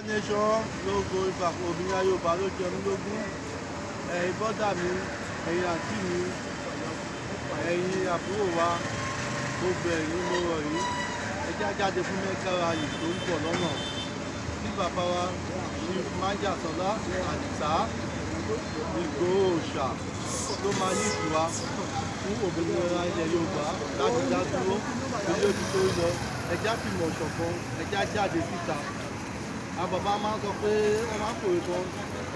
Nation no going back. Òmìnira Yorùbá ló jẹ mí lógún. Ẹ̀yin brother mi, ẹ̀yin àǹtí mi, ẹ̀yin àbúrò wa, gbogbo ẹ̀yin, mo rọ̀ yín, ẹ já jáde fún mega rally tó ń bọ̀ lọ́nà tí bàbá wa Chief Májàsọ́lá Àdìsá Ìgbòho Òòṣà ló máa ní ìtura fún òmìnira ilẹ̀ Yorùbá láti dá dúró ilé ojú tó ń lọ. Ẹ já fìmọ̀ ṣọ̀kan, ẹ já jáde síta. Àwọn bàbá máa ń sọ pé wọ́n máa ń pòwe kan,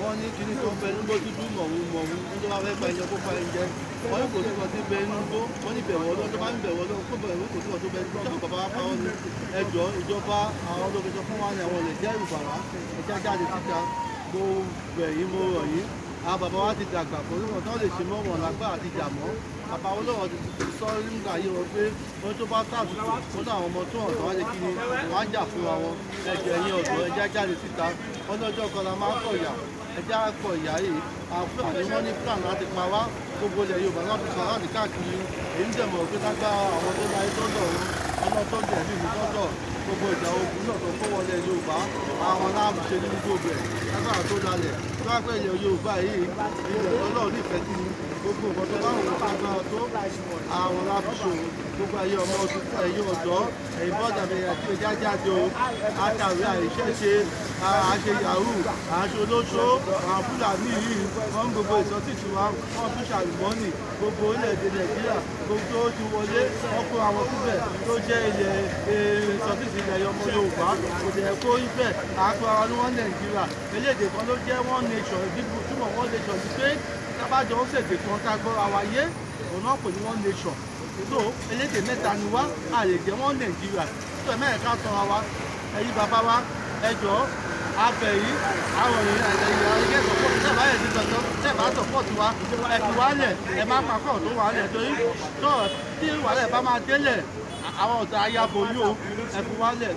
wọ́n ní kíní tó ń bẹ nígbó dúdú mọ̀wú mọ̀wú ní tó bá fẹ́ pa ẹ̀jẹ̀ kó pa ẹ̀jẹ̀. Wọ́n ní kò sí kan tí bẹ inú gbó, wọ́n ní bẹ̀wọ̀ ọlọ́run tó bá ń bẹ̀wọ̀ ọlọ́run kó bẹ̀rù, kò sí kan tó bẹ inú gbó. Bàbá wa pa wọ́n ní ẹjọ́ ìjọba àwọn ológun sọ fún wa ní àwọn olè dẹ́rù bà wá. Ẹ já jáde síta. Mo bẹ̀ yín, mo rọ̀ yín. Àwọn bàbá wa ti dàgbà, kò sí kan tó lè ṣe mọ́ wọn lágbára àti jà mọ́. Bàbá Awólọ́wọ̀ ti sọ nígbà yìí wọn pé wọ́n tó bá tàbùkù wọ́n náà, àwọn ọmọ tó hàn tó wá lè kí ni wọ́n á jà fúnra wọn. Ẹ̀jẹ̀, ẹ̀yin ọ̀dọ́, ẹ já jáde síta. Wọ́n ní ọjọ́ kan la máa ń kọ̀yà, ẹ já kọ̀yà yìí. Àwọn Fúlàní, wọ́n ní plan láti pa wá. Gbogbo ilẹ̀ Yorùbá láti sọ láti káàkiri. Èyí ń dẹ̀mọ̀ pé lágbára àwọn tó láyé tó dọ̀run, ọmọ tó jẹ̀bi mi tọ́jọ́, gbogbo ìjà ogun náà tó kó wọlé Yorùbá, àwọn aláàbò ṣe ní gbogbo ẹ̀ lágbára tó lálẹ̀ tó wá pé ilẹ̀ Yorùbá yìí, ilẹ̀ Ọlọ́run nífẹ̀ẹ́ sí ni. Gbogbo nǹkan tó bá wù wọ́n lágbára tó àwọn aláàbò gbogbo ayé ọmọ ọdún. Ẹ̀yin ọ̀dọ́, ẹ̀yin brother mi àti ẹja jáde o. Àtàwé àìṣẹ́ṣe, àṣe yahoo, àṣe olóṣó. Àwọn Fúlàní yìí, wọ́n ń gbogbo ìsọtìtì wa, wọ́n tún ṣàlùmọ́nì gbogbo orílẹ̀-èdè Nàìjíríà. Gbogbo tó ti wọlé, wọ́n kó àwọn síbẹ̀ tó jẹ́ ilẹ̀ ìsọtìtì ilẹ̀ ọmọ Yorùbá. Kò dẹ̀ kó ibẹ̀ àpò ara ní wọ́n Nàìjíríà. Elédè kan ló jẹ́ one nation. Ìdìbò túmọ̀ one nation ni pé tábàjọ ń ṣèdè kan tá a gbọ́ra wa yé, òun náà pè ní one nation. So elédè mẹ́ta ni wá, a lè jẹ́ one Nàìjíríà tó ẹ̀ mẹ́rin ká tanra wa. Ẹ̀yin bàbá wa, ẹ jọ̀ọ́, abẹ yìí, àwọn èèyàn ẹ̀yìn ẹ̀yìn support. Tẹ́ bá yẹ ti tọ̀tọ̀, tẹ́ bá support wa, ẹ fi wálẹ̀, ẹ má pa kọ́ tó wálẹ̀, torí tó tí wàhálẹ̀ bá máa délẹ̀, àwọn ọ̀tá ayábo yìí o, ẹ fi wálẹ̀.